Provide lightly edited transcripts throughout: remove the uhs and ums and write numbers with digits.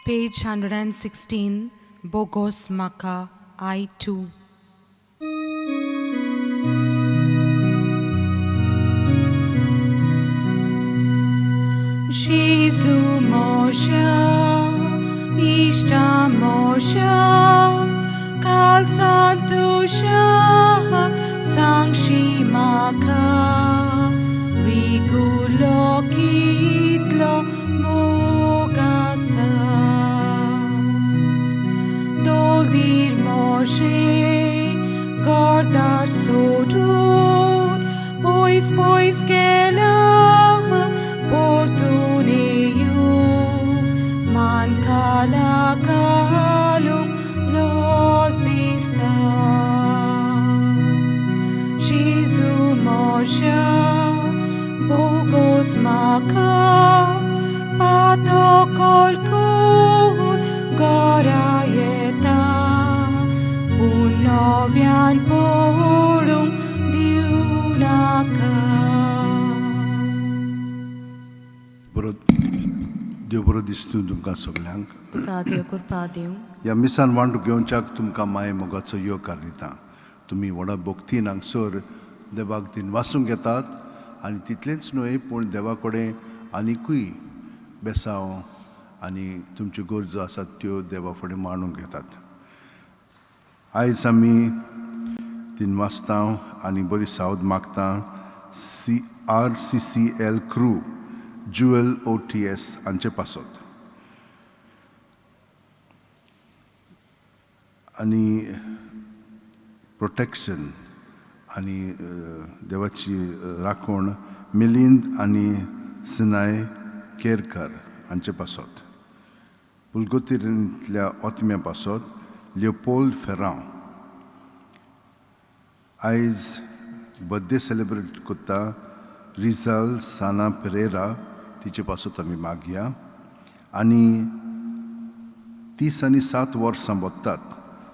Page 116, Bogos Maka, I2. Jesu Moshe, Ishta Moshe, Kal Santusha, Sangshi Maka, Rigulo Kitlo Mogasa. Doldir Moshe, Gordar Sodut, Pois pois gelam, Portuneu, Man kala kalum los dista. Jesu Moshe, Bogos Maka, Pato Kolkun, Gorayeta, Punovian Porum, Diunaka. बरो देव बरो दिसतूं तुमकां सगल्यांक. तुका देव कृपा दिवं. ह्या मिसान वांटो घेवच्याक तुमकां माये मोगाचो येवकार दिता. तुमी व्हडा भक्तीन हांगसर देवाक दिन वासूंक येतात आनी तितलेंच न्हय पूण देवा कडेन आनिकूय बेसांव आनी तुमच्यो गरजो आसात त्यो देवा फुडें मांडूंक येतात. आयज आमी दिन वाचता आनी बरी सावद मागता C R C C L crew Jewel O T S हांचे पासत आनी प्रोटेक्शन आनी देवाची राखण मिलिंद आनी सिनाय केरकर हांचे पासत, पुलगोतिरींतल्या ओतम्या पासत लियोपोल्ड फेरांव. आयज बर्थडे सेलिब्रेट करता रिजाल साना पेरेरा, तिचे पासत आमी मागया. आनी 37 वर्सां बत्तात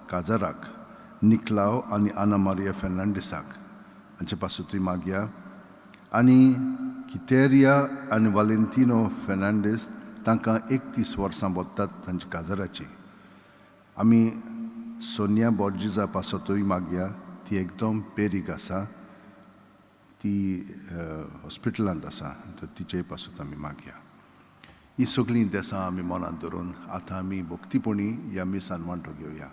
काजाराक निकलाव आनी आना मारिया फेर्नांडीसाक, हांचे पासतूय मागया. आनी कितेरिया आनी वालेंतिनो फेर्नांडीस तांकां 31 वर्सां बत्तात तांच्या काजाराची. आमी सोनिया बोर्जिजा पासतूय मागया, ती एकदम पेरीक आसा, ती हॉस्पिटलांत आसा, तर तिचे पासत आमी मागया. ही सगळीं देसां आमी मनांत धरून आतां आमी भक्तीपणी ह्या मिसान वांटो घेवया.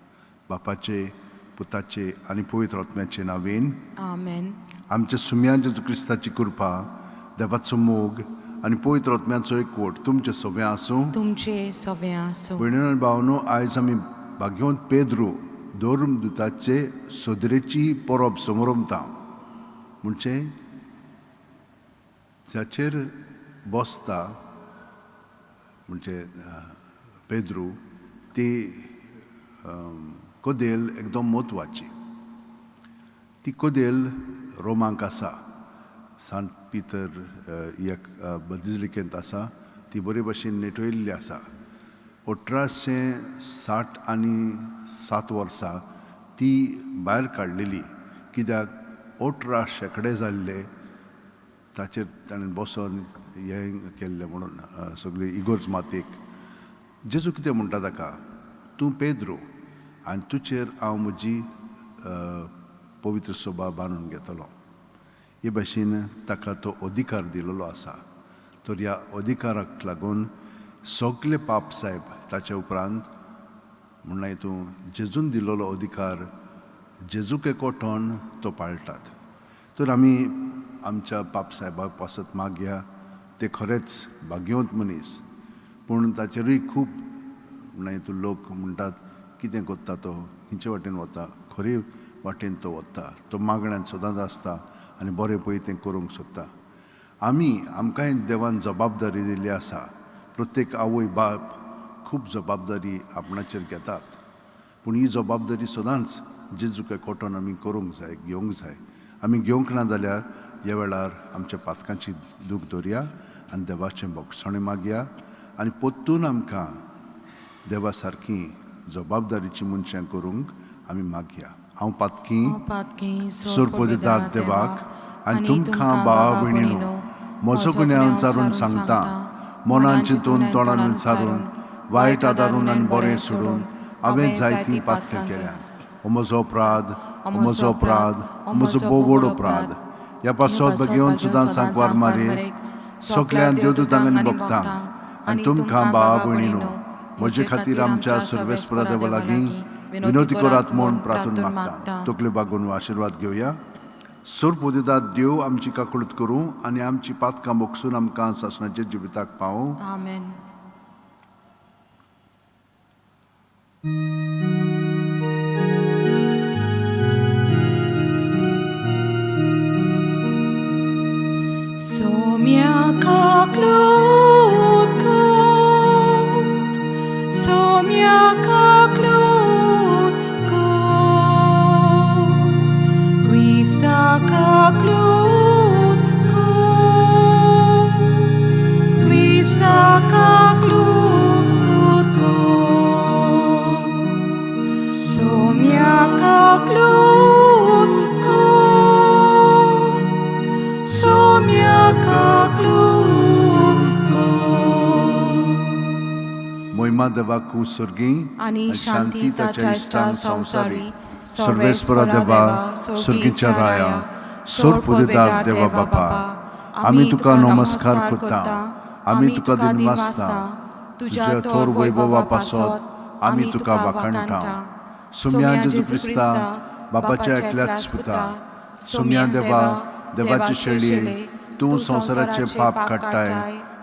बापाचे, पुताचे आनी पवित्र आत्म्याचे नांवेन. आमेन. आमच्या सुम्या जेजू क्रिस्ताची कृपा, देवाचो मोग आनी पवित्र आत्म्याचो एकवट तुमचे सगळें आसूं. तुमचे सगळें आसूं. भयणी आनी भावनो, आयज आमी भाग्यवंत पेद्रू धर्मदुताचे सदरेची परब समरमता. म्हणजे जाचेर बसता म्हणजे पेद्रू ती कदेल एकदम म्हत्वाची. ती कदेल रोमांक आसा, सांत पितर एक बदिजलिकेंत आसा. ती बरे भशेन नेटयल्ली आसा. 1867 वर्सां ती भायर काडलेली, कित्याक 18 शेंकडे जाल्ले ताचेर ताणें बसोन हें केल्लें म्हणून सगळी इगोर्ज मातयेक. जेजू कितें म्हणटा ताका, तूं पेद्रो आनी तुजेर हांव म्हजी पवित्र सोबा बांदून घेतलो. हे भाशेन ताका तो अधिकार दिलेलो आसा. तर ह्या अधिकाराक लागून सगळे पाप सायब ताच्या उपरांत म्हणल्यार तूं जेजून दिलेलो अधिकार जेजूक एकवटोन तो पाळटात. तर आमी आमच्या पाप सायबाक पासत मागया. ते खरेंच भाग्यवंत मनीस, पूण ताचेरूय खूब म्हणल्यार तूं लोक म्हणटात कितें करता तो, खंयचे वाटेन वता. खरी वाटेन तो वता, तो मागण्यान सदांच आसता आनी बरें पळय तें करूंक सोदता. आमी आमकांय देवान जबाबदारी दिल्ली आसा. प्रत्येक आवय बाप खूब जबाबदारी आपणाचेर घेतात, पूण ही जबाबदारी सदांच जेजूक एकवटोन आमी करूंक जाय, घेवंक जाय. आमी घेवंक ना जाल्यार ह्या वेळार आमच्या पातकांची दूख दवरया आनी देवाचें भोगसणें मागया आनी परतून आमकां देवा सारकी जबाबदारीची मनशां करूंक आमी मागया. हांव पातकी हांव पातकी सोरपोदेदार देवाक आनी तुमकां भावा भयणीनो म्हजो गुन्यांव विचारून सांगता, मनान चिंतून तोंडान विचारून वायट आदारून आनी बरें सोडून हांवें जायतीं पातकां केल्यात. ओ म्हजो अपराध, ओ म्हजो अपराध, ओ म्हजो भोव व्हड अपराध. ह्या पासत घेवन सुद्दां सांकवार मारयेक सगळ्यां देवदूतांक आनी भक्तांक आनी तुमकां भावा भयणीनो म्हजे खातीर आमच्या सर्वेस्परा देवा लागीं विनोती करात म्हूण प्रार्थना मागता. तकल्यो बागून आशिर्वाद घेवया. सोरपोदेदार देव आमची काकळूत करूं आनी आमची पातकां बोगसून आमकां सासणाच्या जिविताक पावूं. आमेन. Somia kaklutko, somia kaklutko, Krista kaklutko, Krista kaklutko, somia kaklutko, somia kaklutko. मोहिमा देवाकू सर्गी आनी शांती ताच्या इश्टांक संवसारी. सर्वेस्परा देवा, सर्गीच्या राया, सोरपुदेदार देवा बापा, आमी तुका नमस्कार करता, आमी तुका दिनवासता. तुज्या थोर वैभवा पासत आमी तुका वाखाणटा. सुम्या जेजू क्रिस्ता, बापाच्या एकल्याच पुता, सुम्या देवा, देवाचे शेळये, तूं संवसाराचे पाप काडटाय,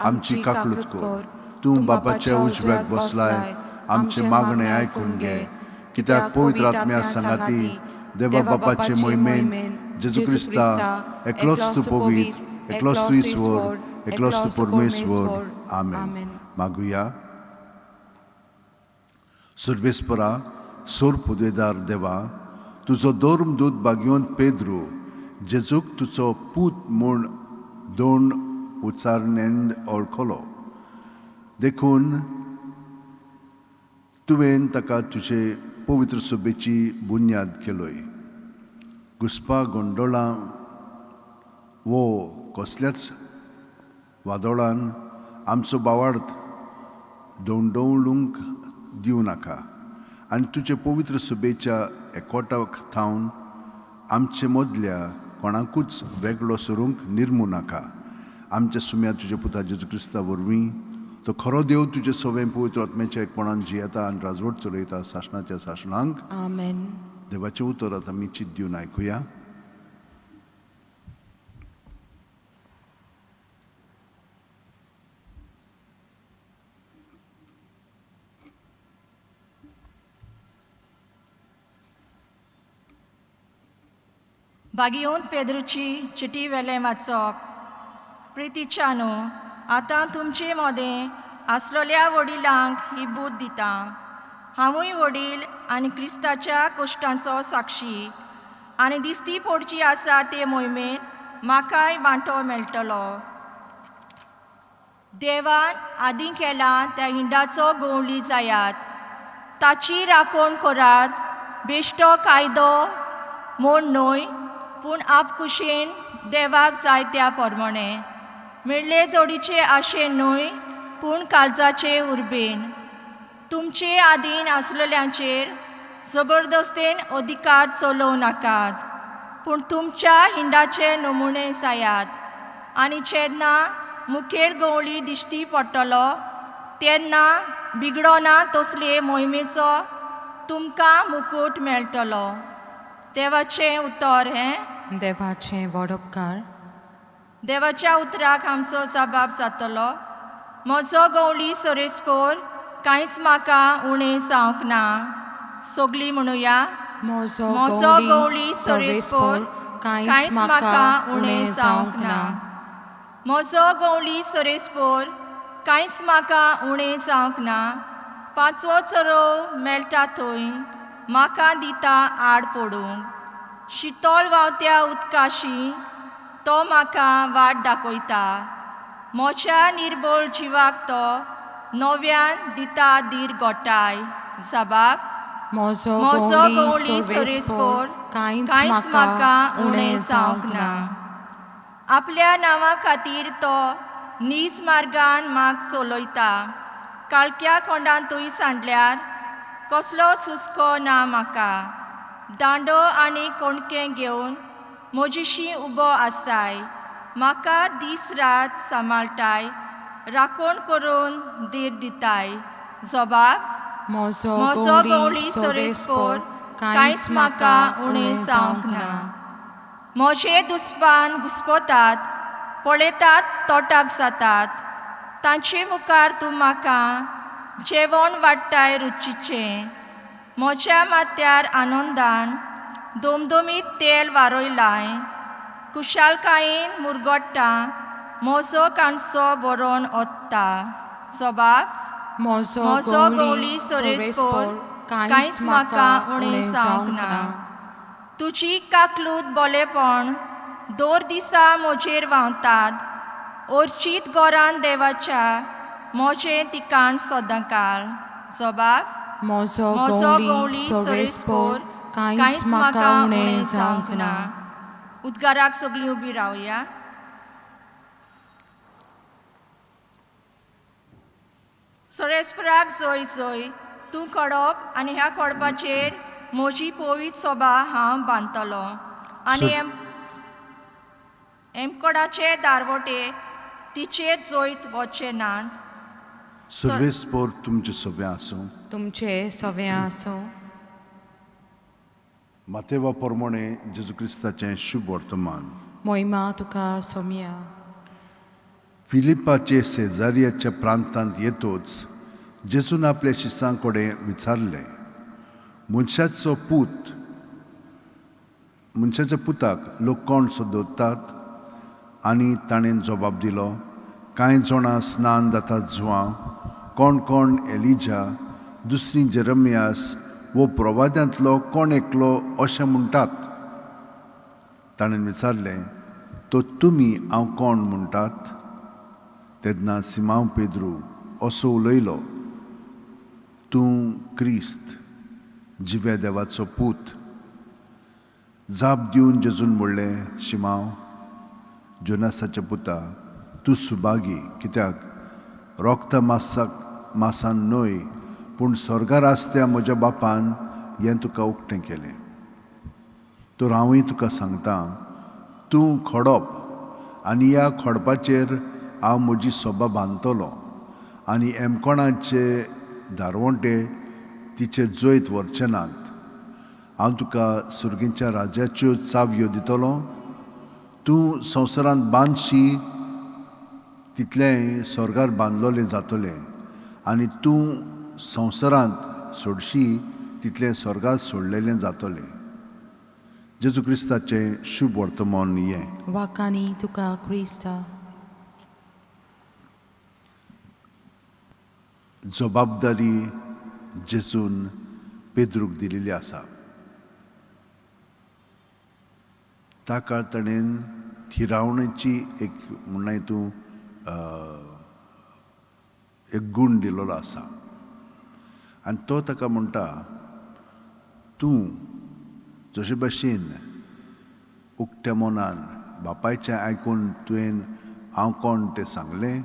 आमची काकळूत कर. तूं बापाच्या उजव्याक बसलाय, आमचे मागणे आयकून घे. कित्याक पवित्र आत्म्या सांगाती देवा बापाचे मोहिमेन जेजू क्रिस्ता एकलोच तूं पवित्र, एकलोच तूं ईश्वर, एकलोच तूं परमेश्वर. आमेन. मागुया. सर्वेस्परा सोर पुदेदार देवा, तुजो धर्म दूत बागयोन पेद्रू जेजूक तुजो पूत म्हूण दोन उच्चारणेन वळखलो, देखून तुवें ताका तुजे पवित्र सभेची बुन्याद केलोय. घुसपा गोंडोळां वो कसल्याच वादोळान आमचो बावार्थ दोंडोवळूंक दिवं नाका आनी तुजे पवित्र सभेच्या एकवटाक थावन आमचे मदल्या कोणाकूच वेगळो सरूंक निर्मू नाका. आमच्या सुम्या तुज्या पुता जेजू क्रिस्ता वरवीं, तो खरो देव, तुजे सवें पवित्र आत्म्याच्या एकपणान जियेता आनी राजवट चलयता सासणाच्या सासणांक. आमेन. देवाचें उतर आतां आमी चिंत दिवन आयकुया. बागियोन पेद्रूची चिटी वेलें वाचप. प्रितीच्यानो, आतां तुमचे मोदें आसलोल्या वडिलांक ही बूद दिता. हांवूय वडील आनी क्रिस्ताच्या कोश्टांचो साक्षी आनी दिसती पडची आसा ते मोहिमेन म्हाकाय वांटो मेळटलो. देवान आदीं केला त्या हिंडाचो गोवली जायात, ताची राखण करात, बेश्टो कायदो म्हूण न्हय पूण आपकुशेन देवाक जाय त्या प्रमाणे, मेळ्ळे जोडीचे आशेन न्हय पूण काळजाचे उर्बेन. तुमचे आदीन आसलेल्यांचेर जबरदस्तेन अधिकार चलोवं नाकात, पूण तुमच्या हिंडाचे नमुने जायात. आनी जेन्ना मुखेल गवळी दिश्टी पडटलो तेन्ना बिगडोना तसले मोहिमेचो तुमकां मुकूट मेळटलो. देवाचें उतर हें. देवाचें व्हड उपकार. देवाच्या उतराक आमचो जबाब जातलो. म्हजो गवळी सोरेस्पोर, कांयच म्हाका उणें जावंक ना. सगलीं म्हणुया. म्हजो म्हजो गवळी गवळी सोरेस्पोर, सोरेस्पोर, कांयच म्हाका उणें जावंक ना. म्हजो गवळी सोरेस्पोर, कांयच म्हाका उणें जावंक ना. पांचवो चरोव मेळटा थंय म्हाका दिता आड पडूंक. शितोल व्हांवत्या उदकाशी तो म्हाका वाट दाखयता. म्हज्या निर्बळ जिवाक तो नव्यान दिता धीर गोठाय. जबाब. म्हजो म्हजो गवळी गवळी सोरेस्पोर, सोरेस्पोर, कांयच कांयच म्हाका म्हाका उणें उणें जावंक जावंक ना. ना. आपल्या नांवा खातीर तो नीज मार्गान म्हाका चलयता. काळख्या कोंडांतूय सांडल्यार कसलोच हुस्को ना म्हाका. दांडो आनी कोणकें घेवन म्हजीशी उबो आसाय. म्हाका दीस रात सांबाळटाय, राखण करून धीर दिताय. जबाब. म्हजो म्हजो गवळी गवळी सोरेस्पोर सोरेस्पोर कांयच म्हाका उणें जावंक ना. म्हजे दुस्मान घुस्पतात, पळयतात तोटाक जातात. तांचे मुखार तूं म्हाका जेवण वाडटाय रुचीचें. म्हज्या माथ्यार आनंदान दोमदोमीत तेल वारयलाय. खुशालकायेन मुरगट्टा, म्हजो कांडसो बरोवन ओत्ता. जबाब. म्हजो म्हजो गवळी गवळी सोरेस्पोर सोरेस्पोर कांयच म्हाका उणें जावंक ना. तुजी काकलूत बोलेपण दर दिसा म्हजेर व्हांवतात. ओर्चीत गोरान देवाच्या म्हजें तिकाण सदांकाळ. जबाब. म्हजो म्हजो गवळी गवळी सोरेस्पोर सोरेस्पोर कांयच म्हाका उणें जावंक ना. उद्गाराक सगळीं उबी रावया. सोरेस्पराक जय जय. तूं खडप आनी ह्या खडपाचेर म्हजी पवित्र सोबा हांव बांदतलो आनी एमकोडाचे दारवटे तिचेर जैत वचचे नात. सर्वेस्पोर तुमचे सगळें आसूं. तुमचे सवें आसूं. मातेवा प्रमाणे जेजू क्रिस्ताचें शुभ वर्तमान. मोहिमा तुका सोमया. फिलिपाचे शेजाऱ्याच्या प्रांतांत येतोच जेजून आपल्या शिसां कडेन विचारलें, मनशाचो पूत मनशाच्या पुताक लोक कोण सो दवरतात? आनी ताणें जबाब दिलो, कांय जाणां स्नान जातात जुवां, कोण कोण एलिजा, दुसरी जेरमियास वो प्रवाद्यांतलो कोण एकलो अशें म्हणटात. ताणें विचारलें, तो तुमी हांव कोण म्हणटात? तेन्ना सिमांव पेद्रू असो उलयलो, तूं क्रिस्त, जिव्या देवाचो पूत. जाप दिवन जेजून म्हणलें, शिमांव जोनासाच्या पुता, तूं सुभागी, कित्याक रोगता मासाक मासान न्हय पूण स्वर्गार आसत्या म्हज्या बापान हें तुका उक्तें केलें. तर हांवूय तुका सांगता, तूं खडप आनी ह्या खडपाचेर हांव म्हजी सोबा बांदतलो आनी एमकोणाचे दारवंटे तिचे जैत व्हरचे नात. हांव तुका सुर्गींच्या राज्याच्यो चावयो दितलो. तूं संवसारांत बांदशी तितलेंय स्वर्गार बांदलोलें जातलें आनी तूं संवसारांत सोडशी तितलें स्वर्गार सोडलेलें जातलें. जेजू क्रिस्ताचें शुभ वर्तमान हें. वाकानी तुका क्रिस्ता. जबाबदारी जेजून पेद्रूक दिलेली आसा. ताका ताणें थिरावणेची एक म्हणल्यार तूं एक गूण दिलेलो आसा आनी तो ताका म्हणटा, तूं जशे भशेन उक्त्या मनान बापायचें आयकून तुवें हांव कोण तें सांगलें,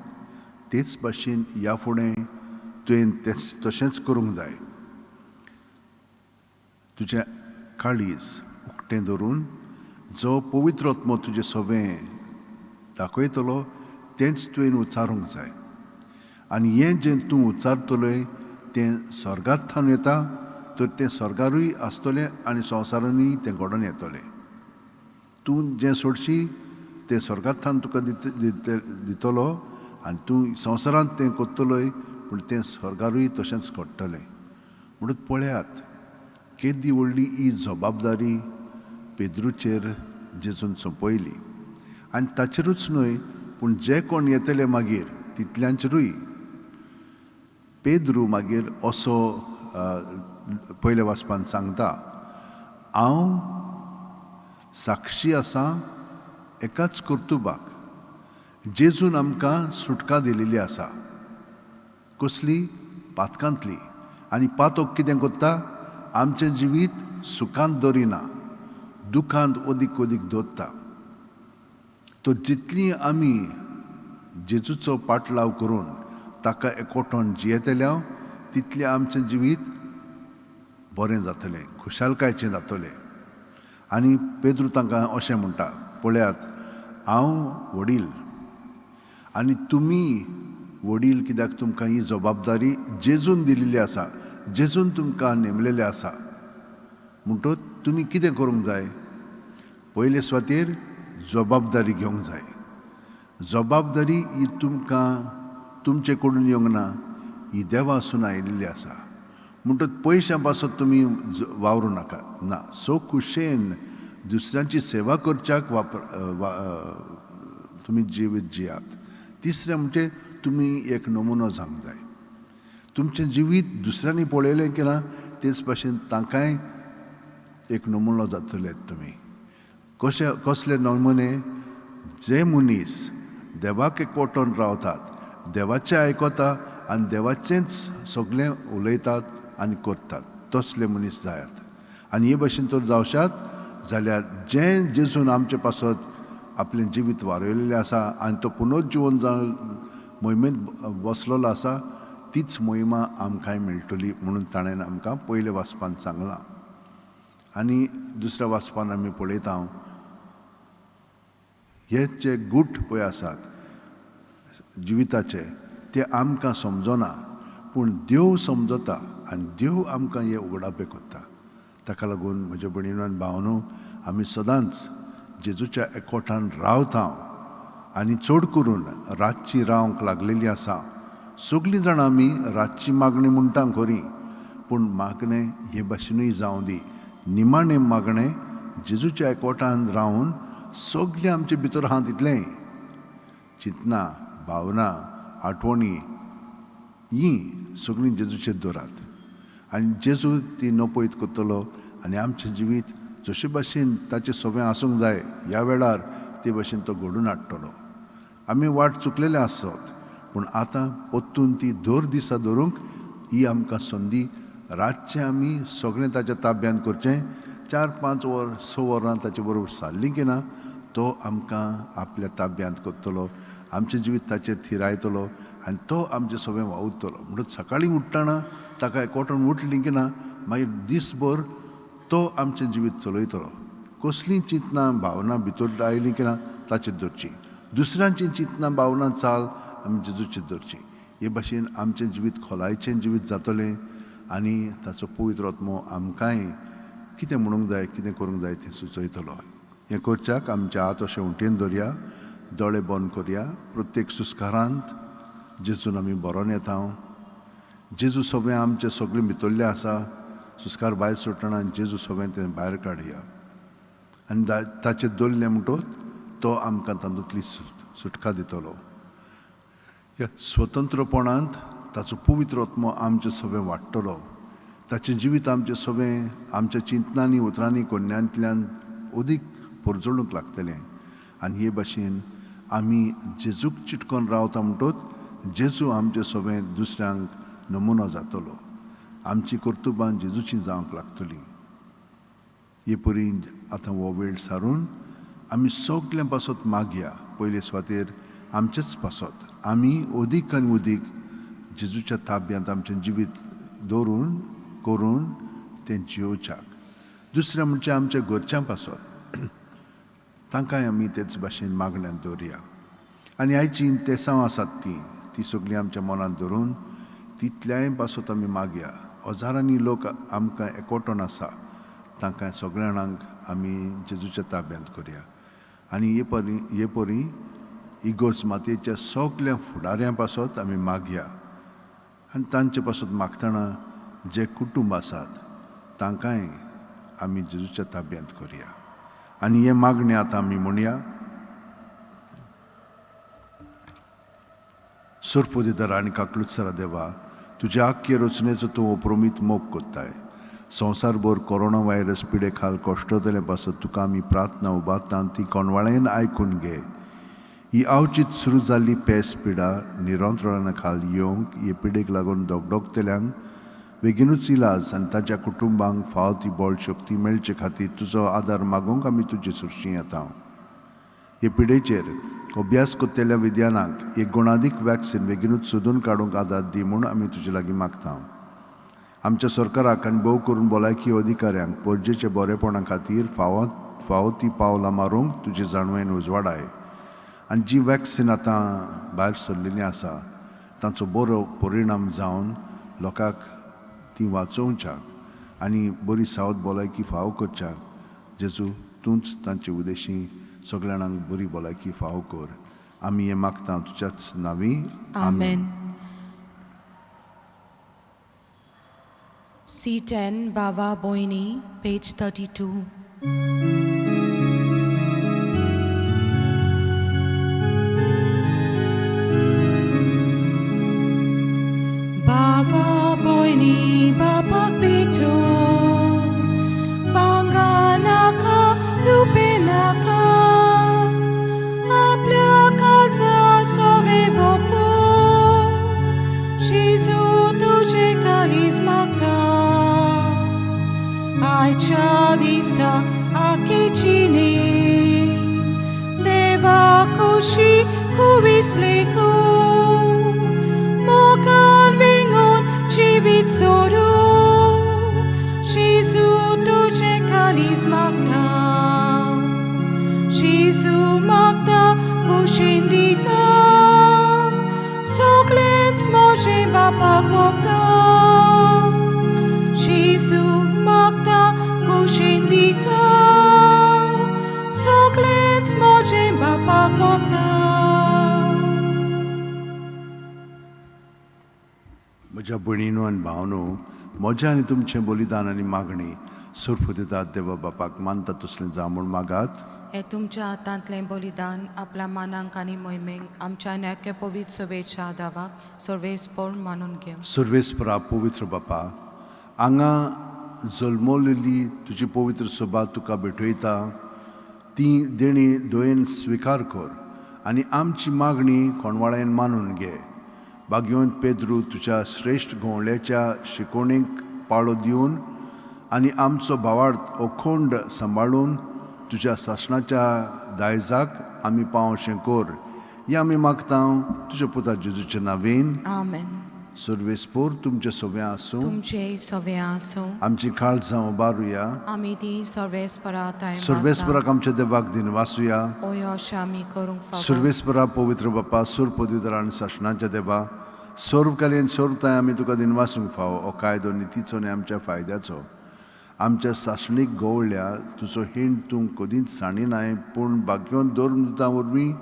तेच भाशेन ह्या फुडें तुवें तें तशेंच करूंक जाय. तुजें काळीज उक्तें धरून जो पवित्र आत्मो तुजें सगळें दाखयतलो तेंच तुवें उच्चारूंक जाय. आनी हें जें तूं उच्चारतलोय तें स्वर्गांत थावन येता, तर तें स्वर्गारूय आसतलें आनी संवसारानूय तें घडोवन येतलें. तूं जें सोडशी तें स्वर्गांत थावन तुका दितलो आनी तूं संवसारांत तें करतलोय, पूण तें स्वर्गारूय तशेंच घडटलें. म्हणून पळयात केदी व्हडली ही जबाबदारी पेद्रूचेर जेजून सोंपयली. आनी ताचेरूच न्हय पूण जे कोण येतले मागीर तितल्यांचेरूय. पेद्रू मागीर असो पयल्या वाचपान सांगता, हांव साक्षी आसा एकाच कर्तुबाक, जेजून आमकां सुटका दिलेली आसा. कसली? पातकांतली. आनी पातक कितें करता? आमचें जिवीत सुखांत दवरिना, दुखांत अदीक अदीक दवरता. तर जितली आमी जेजूचो पाटलाव करून ताका एकवटोन जियेतले हांव तितलें आमचें जिवीत बरें जातलें, खुशालकायेचें जातलें. आनी पेद्रू तांकां अशें म्हणटा, पळयात हांव व्हडील आनी तुमी वडील, कित्याक तुमकां ही जबाबदारी जेजून दिल्ली आसा, जेजून तुमकां नेमलेलें आसा. म्हणटच तुमी कितें करूंक जाय? पयले सुवातेर जबाबदारी घेवंक जाय. जबाबदारी ही तुमकां तुमचे कडून येवंक ना, ही देवासून आयिल्ली आसा. म्हणटच पयशां पासत तुमी वावरूं नाकात ना, सो खुशेन दुसऱ्यांची सेवा करच्याक वापर तुमी जिवीत जियात. तिसरें म्हणजे तुमी एक नमुनो जावंक जाय. तुमचें जिवीत दुसऱ्यांनी पळयलें की ना तेच भाशेन तांकांय एक नमुनो जातले. तुमी कशे कसले नमुने? जे मनीस देवाक एकवटोन रावतात, देवाचें आयकता आनी देवाचेंच सगळें उलयतात आनी करतात, तसले मनीस जायात. आनी हे भाशेन तर जावशात जाल्यार जें जेजून आमचे पासत आपलें जिवीत वारयलेलें आसा आनी तो पुनर्जिवन जावन मोहिमेंत बसलेलो आसा, तीच मोहिमा आमकांय मेळटली म्हणून ताणें आमकां पयले वाचपान सांगलां. आनी दुसऱ्या वाचपान आमी पळयता हे जे गूट पळय आसात जिविताचे ते आमकां समजना, पूण देव समजता आनी देव आमकां हे उगडापे करता. ताका लागून म्हज्या भयणीनो आनी भावनो, आमी सदांच जेजूच्या एकवटान रावता आनी चड करून रातची रावंक लागलेली आसा. सगळीं जाणां आमी रातची मागणी म्हणटा खरी, पूण मागणें हे भाशेनूय जावं दी, निमाणें मागणें जेजूच्या एकवटान रावन सगळें आमचे भितर आहा तितलें चिंतना, भावना, आठवणी हीं सगळीं जेजूचेर दवरात आनी जेजू ती नपयत करतलो आनी आमचें जिवीत जशे भाशेन ताचें सगळें आसूंक जाय ह्या वेळार ते भाशेन तो घडून हाडटलो. आमी वाट चुकलेले आसत, पूण आतां परतून ती दर दिसा धरूंक ही आमकां संदी. रातचें आमी सगळें ताच्या ताब्यांत करचें, 4-5 वर 6 वरां ताचे बरोबर सारलीं की ना तो आमकां आपल्या ताब्यांत करतलो, आमचें जिवीत ताचेर थिरायतलो आनी तो आमचें सगळें वावुरतलो. म्हणून सकाळीं उठ्ठना ताका एकवटून उठली की ना मागीर दीसभर तो आमचें जिवीत चलयतलो. कसलीं चिंतनां भावनां भितर आयलीं की ना ताचेर दवरचीं, दुसऱ्यांचीं चिंतनां भावनां चाल आमी जेजूचेर दवरचीं. हे भाशेन आमचें जिवीत खोलायेचें जिवीत जातलें आनी ताचो पवित्र आत्मो आमकांय कितें म्हणूंक जाय, कितें करूंक जाय तें सुचयतलो. हें करच्याक आमचे हात अशें उंटेन दवरया, दोळे बंद करया. प्रत्येक सुस्कारांत जेजून आमी बरोवन येता. जेजू सगळें आमचें सगळें भितरलें आसा. सुस्कार भायर सोडटना जेजू सगळें तें भायर काडया आनी ताचेर दवरलें म्हणटच तो आमकां तातूंतली सुटका दितलो. ह्या स्वतंत्रपणांत ताचो पवित्र आत्मो आमचें सगळें वाडटलो. ताचें जिवीत आमचें सगळें आमच्या चिंतनांनी, उतरांनी, कोन्यांतल्यान अदीक परजळूंक लागतलें. आनी हे भाशेन आमी जेजूक चिटकोन रावता म्हणटच जेजू आमचें सगळें दुसऱ्यांक नमुनो जातलो. आमची कर्तुबां जेजूची जावंक लागतली. हे परी आतां हो वेळ सारून आमी सगल्यां पासत मागया. पयले सुवातेर आमचेच पासत आमी अदीक आनी अदीक जेजूच्या ताब्यांत आमचें जिवीत दवरून करून तें जियोवच्याक. दुसरें म्हणजे आमच्या घरच्यां पासत तांकांय आमी तेच भाशेन मागण्यांत दवरया. आनी आयची तेसांव आसात ती सगळीं आमच्या मनांत धरून तितल्याय पासत आमी मागया. हजारांनी लोक आमकां एकवटोन आसा, तांकां सगळ्या जाणांक आमी जेजूच्या ताब्यांत करया. आनी हे परी इगोर्ज मातयेच्या सगल्या फुडाऱ्यां पासत आमी मागया. आनी तांचे पासत मागतना जे कुटुंब आसात तांकांय आमी जेजूच्या ताब्यांत करया. आनी हे मागणें आतां आमी म्हणया. सोरपोदिदार आनी काकलुत्सरा देवा, तुज्या आख्खे रचनेचो तूं अप्रमीत मोग कोत्ताय. संवसारभर कोरोना व्हायरस पिडे खाल कश्टतले पासत तुका आमी प्रार्थना उबारता ती कोणवाळेन आयकून घे. ही आवचीत सुरू जाल्ली पेस पिडा निरंतरणा खाल येवंक हे पिडेक लागून धगधगतल्यांक बेगीनूच इलाज आनी ताच्या कुटुंबांक फाव ती बळ शक्ती मेळचे खातीर तुजो आदार मागूंक आमी तुजे सुरशी येता. हे पिडेचेर अभ्यास करतल्या विद्यानाक एक गुणादीक वॅक्सिन बेगीनूच सोदून काडूंक आदार दी म्हूण आमी तुजे लागीं मागता. आमच्या सरकाराक आनी भोव करून भलायकी अधिकाऱ्यांक परजेच्या बरेपणा खातीर फावो फावो ती पावलां मारूंक तुजी जाणवयेन उजवाडाय आनी जी वॅक्सिन आतां भायर सरलेली आसा तांचो बरो परिणाम जावन लोकांक ती वाचोवच्याक आनी बरी सावध भलायकी फावो करच्याक जेजू तूंच तांचे उदेशी सगल्या जाणांक बरी भलायकी फावो कर. आमी हें मागता तुज्याच नांवी. आमेन. C10, Bava Boini, page 32. Bava Boini, Baba Pito, Banganaka, Rupenaka, आपल्या काळजा सोवे वोपो, जेजू तुझे काळीज मागता. आयच्या दिसा आकेचिने देवा खुशी कुविसलेकू मोगान विंगून जिवीत सोरू जेजू तुझे काळीज मागता. जेजू मागता कुशीन दिता सगळेंच म्हजें बापाक मोगता. जेजू मागता कुशीन दिता सगळेंच म्हजें बापाक मोगता. म्हज्या भयणीनो आनी भावनो, म्हजें आनी तुमचें बलिदान आनी मागणी सुरफुदितात देवा बापाक मानता तसलें जावं म्हूण मागात. हे तुमच्या हातांतलें बलिदान आपल्या मानांक आनी मोहिमेक आमच्या न्याक्य पवित्र सभेच्या दावाक सर्वेस्पोर मानून घेवं. सर्वेस्परा पवित्र बापा, हांगा जल्मलेली तुजी पवित्र सभा तुका भेटयता. ती देणी दयेन स्विकार कर आनी आमची मागणी कोणवाळ्यान मानून घे. भाग्यवंत पेद्रू तुज्या श्रेश्ठ घोवळ्याच्या शिकोवणेक पाळो दिवन आनी आमचो भावार्थ अखंड सांबाळून तुज्या सासणाच्या दायजाक आमी पावशें कर हें आमी मागता तुज्या पुता जेजूच्या नांवेन. आमेन. सर्वेस्पोर तुमचे सव्या आसूं. तुमचे सवे आसूं. आमची काळजां उबारुया. आमी ती सर्वेस्परा ताय. सर्वेस्पराक आमच्या देवाक दिनवासुया. ओय अशें आमी करूंक फावो. सर्वेस्परा पवित्र बापा, सुर पवित्र आनी सासणाच्या देवा, सर्वकालीन सर्वताय आमी तुका दिनवासूंक फावो. हो कायदो नितीचो आनी आमच्या फायद्याचो. आमच्या सासणीक गवळ्ळ्या तुजो हिंड तूं कदींच सांडिनाय, पूण भाग्योन धर्मदुतां वरवीं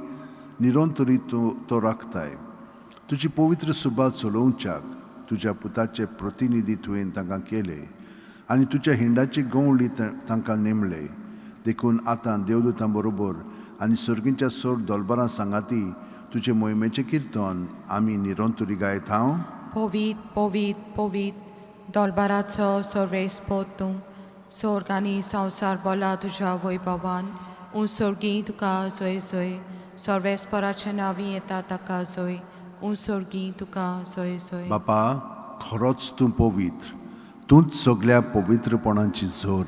निरंतरी तूं तो राखताय. तुजी पवित्र सुबा चलोवच्याक तुज्या पुताचे प्रतिनिधी तुवें तांकां केले आनी तुज्या हिंडाची गवळी तांकां नेमले. देखून आतां देवदूतां बरोबर आनी सर्गींच्या सोड दोलबरां सांगाती तुजे मोहिमेचें किर्तन आमी निरंतरी गायत हांव. पवीत पवीत पवीत दोलबाराचो सर्वेस्पोर तूं, स्वर्ग आनी संवसार बोला तुज्या वैभवान. उंसर्गी तुका जय जय. सर्वेस्पराच्या नांवी येता ताका जय. उंसर्गी तुका जय जय. बापा, खरोच तूं पवित्र, तूंच सगल्या पवित्रपणाची जोर.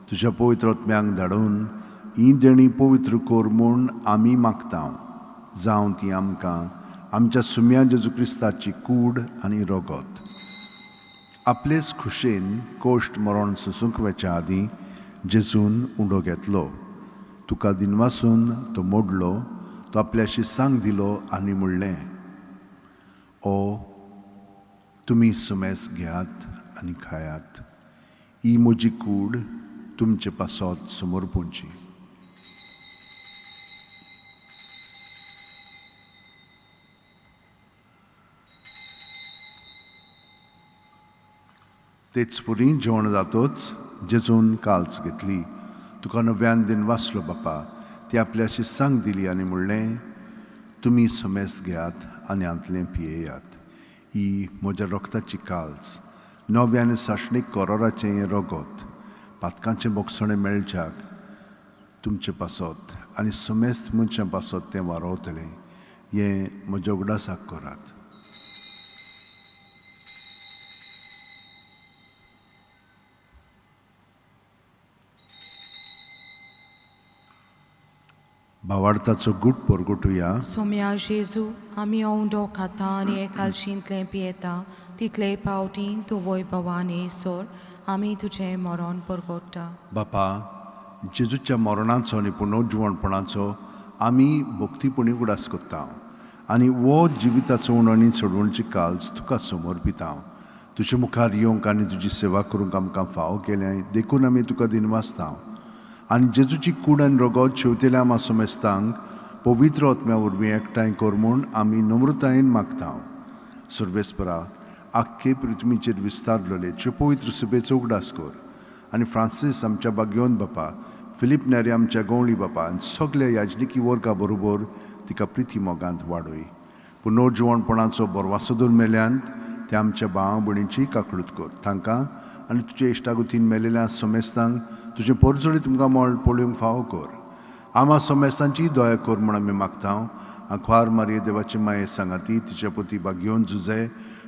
तुज्या पवित्र आत्म्यांक धाडून ही देणी पवित्र कर म्हूण आमी मागता. जावं ती आमकां आमच्या सुम्या जेजू क्रिस्ताची कूड आनी रगत. आपलेच खुशेन कोश्ट मरण सोसूंक वेच्या आदीं जेजून उंडो घेतलो, तुका दिनवासून तो मोडलो, तो आपल्याशी सांग दिलो आनी म्हणलें, ओ तुमी सुमेस घेयात आनी खायात. ही म्हजी कूड तुमचे पासत समर्पूंची. तेच पुरी जेवण जातोच जेजून काल्च घेतली, तुका नव्यान दिन वाचलो बापा, ती आपल्याशी सांग दिली आनी म्हणलें, तुमी सुमेस घेयात आनी हांतलें पियेयात. ही म्हज्या रक्ताची काल्च, नव्या आनी सासणीक कोरोराचें हें रगत, पातकांचें बोगसणें मेळच्याक तुमचे पासत आनी सुमेस्त मनशां पासत तें वारोवतलें. हें म्हज्या उगडासाक करात. भावार्थाचो गूट परगटुया. सोम्या जेजू, आमी उंडो खाता आनी एकालशींतलें पियेता तितले पावटी तूं वैभवान येयसर आमी तुजें मरण परगट्टा. बापा, जेजूच्या मरणाचो आनी पुनर्जिवणपणाचो आमी भक्तीपणी उगडास करता आनी हो जिविताचो उणो आनी सोडवणची काल्स तुका समर्पिता. तुजे मुखार येवंक आनी तुजी सेवा करूंक आमकां फावो केलें देखून आमी तुका दिनवासता. आनी जेजूची कूड आनी रगत शेवतेल्या आमा समेस्तांक पवित्र आत्म्या वरवीं एकठांय कर म्हूण आमी नम्रतायेन मागता. सर्वेस्परा, आख्खे पृथ्वीचेर विस्तारलेले त्यो पवित्र सुबेचो उगडास कर आनी फ्रांसीस आमच्या बागयोन बापा, फिलीप नेरी आमच्या गवळी बापा आनी सगल्या याजनिकी वर्गा बरोबर तिका प्रिती मोगांत वाडय. पुनर्जिवणपणाचो बरवासो दवर मेल्यान ते आमच्या भाव भयणीची काकळूत कर. तांकां आनी तुजे इश्टागतीन मेलेल्या समेस्तांक तुजें परजळीत तुमकां मळ पळोवंक फावो कर. आमा समेस्तांची दया कर म्हूण आमी मागता. आंकवार मारये देवाचे माये सांगाती तिच्या पती बागयोन जुजे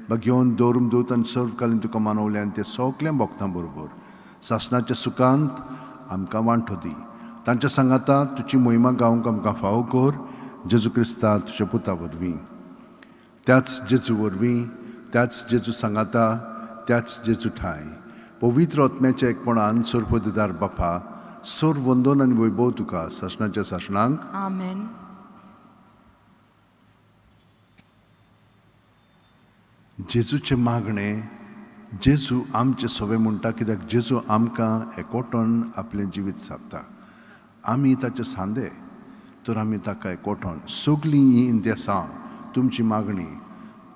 बागयोन दवरूंक दूत आनी सर्वकालीन तुका मानवल्यान ते सगळ्या भक्तां बरोबर सासणाच्या सुखांत आमकां वांटो दी. तांच्या सांगाता तुजी मोहिमा गावंक आमकां फावो कर. जेजू क्रिस्ता तुज्या पुता वरवीं, त्याच जेजू वरवीं, त्याच जेजू सांगाता, त्याच जेजू ठांय पवित्र आत्म्याच्या एकपणान सर्वदिदार बापा, सोर वंदन आनी वैभव तुका सासणाच्या सासणांक. आमेन. जेजूचें मागणें जेजू आमचें सवे म्हणटा, कित्याक जेजू आमकां एकवटून आपलें जिवीत सादता. आमी ताचे सांदे तर आमी ताका एकवटून सगळीं हीं इंदेसां तुमची मागणी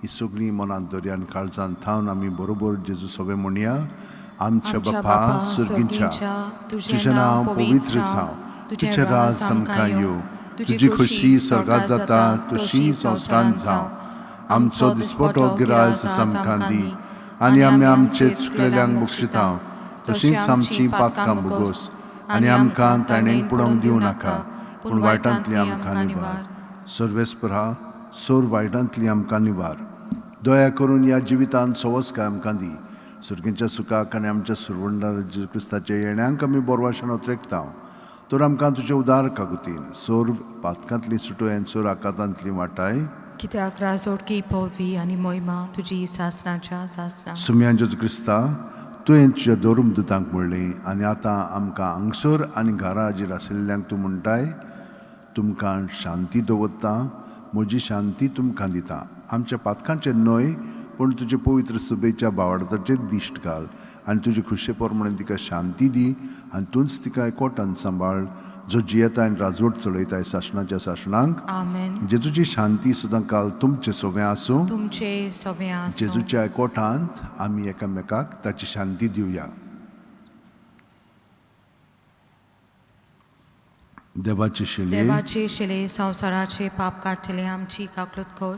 ही सगळीं मनांत दर्यान काळजान थावन आमी बरोबर जेजू सवे म्हणया. आमच्या बापा सर्गींच्या, तुजें नांव पवित्र जावं, तुजें राज आमकां येवं, तुजी खोशी स्वर्गात जाता तशी संवसारांत जावं. आमचो दिसपटो गिराज आमकां दी आनी आमी आमचे चुकलेल्यांक बक्षिता तशींच आमची पातकां भोगोस आनी आमकां ताणें पडोवंक दिवं नाका, पूण वायटांतली आमकां निवार. सर्वेस्परा, सोर वायटांतली आमकां निवार. दया करून ह्या जिवितांत सवसकाय आमकां दी. सुर्गींच्या सुखाक आनी आमच्या सुरवंडार जेजू क्रिस्ताच्या येण्यांक आमी बोरवाशान ओतरेकता. तर आमकां तुजे उदार कागुतीन सोर पातकांतली सुटोय आनी सोर आकातांतली वाटाय. कित्याक राजोडकी पदवी आनी मोहिमा तुजी सासणाच्या सासणा. सुम्यान जेजू क्रिस्ता, तुवें तुज्या दोरूम दुतांक म्हणलें आनी आतां आमकां हांगसर आनी घरा हाजीर आशिल्ल्यांक तूं म्हणटाय, तुमकां शांती दवरता, म्हजी शांती तुमकां दिता. आमच्या पातकांचेर न्हय पूण तुजे पवित्र सुबेच्या बावडताचेर दिश्ट घाल आनी तुजे खुशे प्रमाणे तिका शांती दी आनी तूंच तिका एकवटान सांबाळ, जो जियेता आनी राजवट चलयताय सासणाच्या सासणांक. आमेन. जेजूची शांती सुद्दां काल तुमचें सवें आसूं. तुमचे सवें आसूं. जेजूच्या एकवटांत आमी एकामेकाक ताची शांती दिवया. देवाची शिले देवाचे शिले संवसाराचे पाप काडटले आमची काकलूत कर.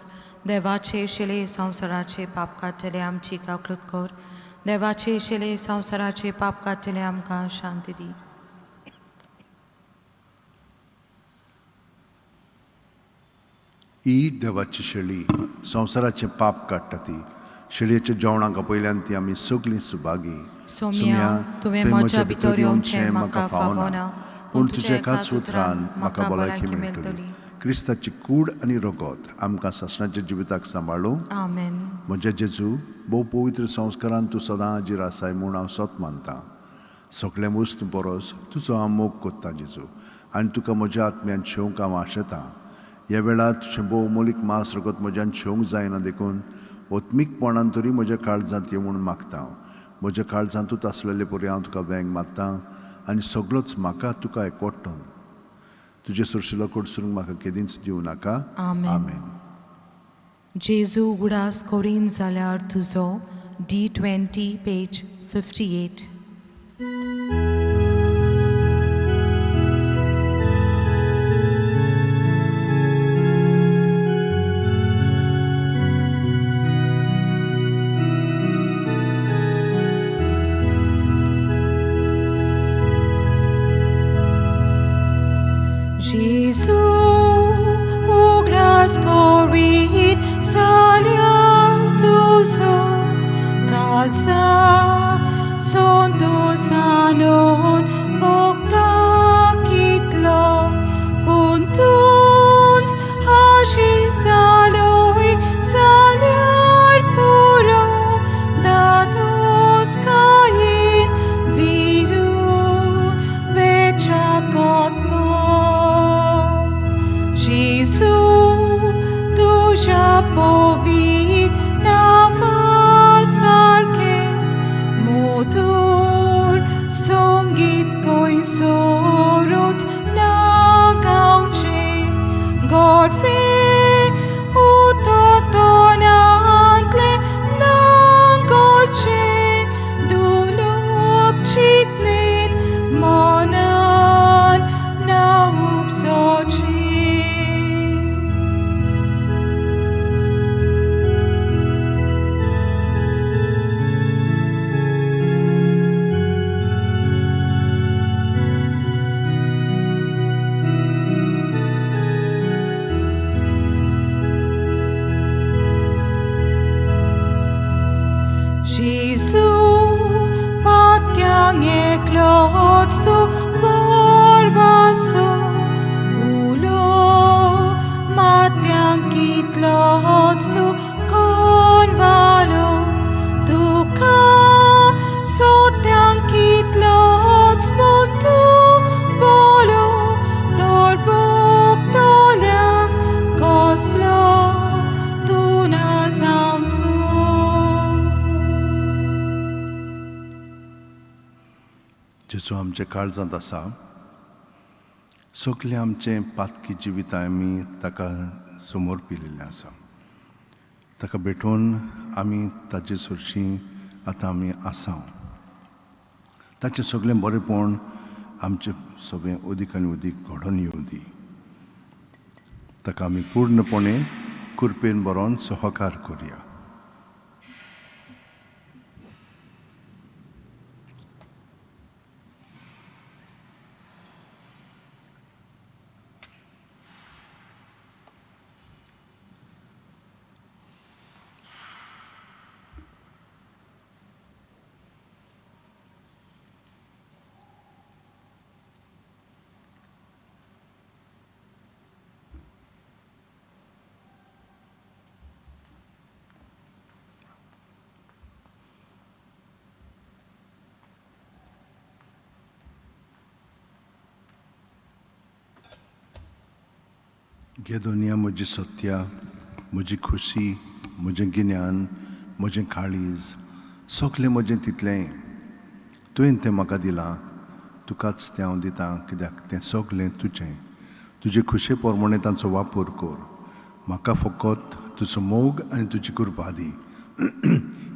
देवाचे शिले संवसाराचे पाप काडटले आमची काकलूत कर. देवाचे शिले संवसाराचे पाप काडटले आमकां शांती दी. ही देवाची शेळी संवसाराचें पाप काडटा. ती शेळयेच्या जेवणाक आपयल्यान ती आमी सगळीं सुभागी. सोम्या, तुवें म्हज्या भितर येवचें म्हाका फावना, पूण तुज्या एकाच उतरान म्हाका भलायकी मेळटली. क्रिस्ताची कूड आनी रगत आमकां सासणाच्या जिविताक सांबाळूं. आमेन. म्हज्या जेजू, भोव पवित्र संस्कारान तूं सदां हाजीर आसाय म्हूण हांव सत मानता. सगळें वस्तू परस तुजो हांव मोग कोत्ता जेजू, आनी तुका म्हज्या आत्म्यान शेवंक हांव आशेतां. ह्या वेळार तुजें भोव मोलीक मांस रगत म्हज्यान शेवंक जायना देखून ओत्मीकपणान तरी म्हज्या काळजांत यो म्हूण मागता. म्हज्या काळजांतूच आसलेले परी हांव तुका वेंग मारता आनी सगळोच म्हाका तुका एकवटून तुजें सुरशिलो कडसून म्हाका केदींच दिवं नाका. आमेन. आमेन. जेजू उगडास करीन जाल्यार तुजो D 20 page 58. Jesu उगडास करीत जाल्यार तुजो काळजाक संतोसानून भोगता कितलो, पूण जेजू पातक्यांक एकलोच तूं बोरवासो उलो मात्यांक कितलोच तूं कोनवालो तुका सोत्यांक कितलोच म्हूण तूं बोलो तर भोगतल्यांक कसलो तूं ना जावचो. जेजू आमच्या काळजांत आसा. सगळें आमचें पातकी जिवीत आमी ताका समोर पिलेलें आसा. ताका भेटोवन आमी ताजे सरशीं आतां आमी आसा. ताचें सगळें बरेंपण आमचें सगळें अदीक आनी अदीक घडोवन येवं दी. ताका आमी पूर्णपणे कृपेन बरोवन सहकार करया. घे दुनिया म्हजी सत्या, म्हजी खुशी, म्हजें गिन्यान, म्हजें काळीज, सगलें म्हजें तितलें तुवें तें म्हाका दिलां. तुकाच तें हांव दितां, कित्याक तें सगलें तुजें. तुजे खुशे प्रमाणे तांचो वापर कर. म्हाका फकत तुजो मोग आनी तुजी कृपा दी,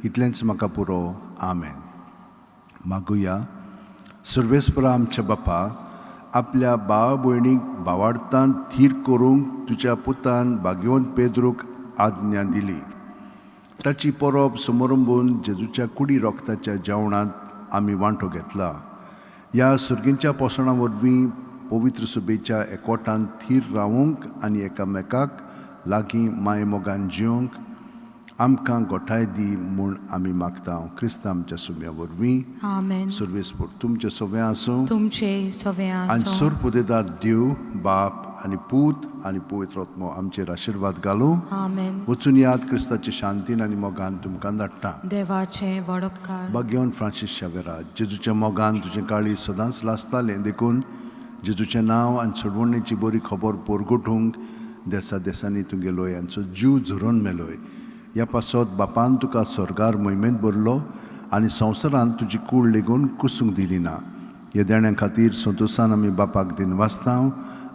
इतलेंच म्हाका पुरो. आमेन. मागुया. सर्वेस्परा आमच्या बापा, आपल्या भाव भयणीक भावार्थान थीर करूंक तुज्या पुतान भाग्यवंत पेद्रूक आज्ञा दिली. ताची परब समारंभून जेजूच्या कुडी रोगताच्या जेवणांत आमी वांटो घेतला. ह्या सुर्गींच्या पोसणां वरवीं पवित्र सुबेच्या एकवटान थीर रावूंक आनी एकामेकाक लागीं मायमोगान जिवंक आमकां गोठाय दी म्हूण आमी मागता, क्रिस्तांव आमच्या सुम्या वरवीं. आमेन. सर्वेस्पोर तुमचें सगळें आसूं. तुमचे सगळें आनी आसूं. सोरपुदेदार देव बाप आनी पूत आनी पवित्र आत्मो आमचेर आशिर्वाद घालूं. आमेन. वचून याद क्रिस्ताचे शांतीन आनी मोगान तुमकां धाडटा. देवाचे वडपकार. भाग्यवन फ्रांसीस शावेरा, जेजूच्या मोगान तुजें काळीज सदांच लासतालें, देखून जेजूचें नांव आनी सोडवणेची बरी खबर पोरगोटूंक देसा देसांनी तुगेलो यांचो जीव झरोवन मेलोय. ह्या पासत बापान तुका स्वर्गार मोहिमेंत भरलो आनी संवसारांत तुजी कूड लेगून कुसूंक दिली ना. ह्या देण्या खातीर संतोशान आमी बापाक दिनवासता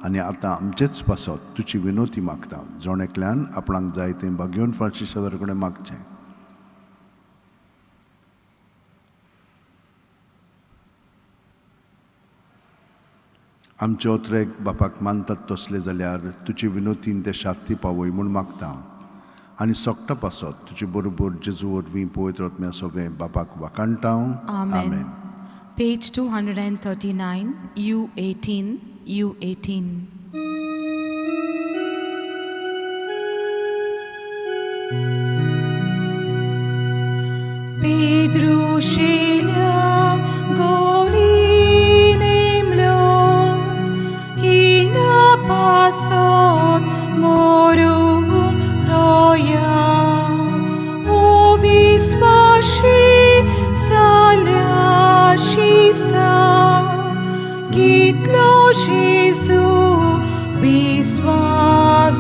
आनी आतां आमचेच पासत तुजी विनोती मागता. जण एकल्यान आपणाक जाय तें भाग्यवन फ्रांसीस शावेरा कडेन मागचें. आमचे ओत्रेक बापाक मानतात तसले जाल्यार तुजी विनोतीन ते शास्ती पावय म्हूण मागता आनी सोकटा पासत तुजे बरोबर जेजू वरवीं पवित्र आत्म्या सगळें बापाक वाखाणटा. आमेन. Page 239, U18, U18. Pedro Sheila Golinemlo Hina pasot morum toya O visvashi salyashisa Kitlo Jesu visvas.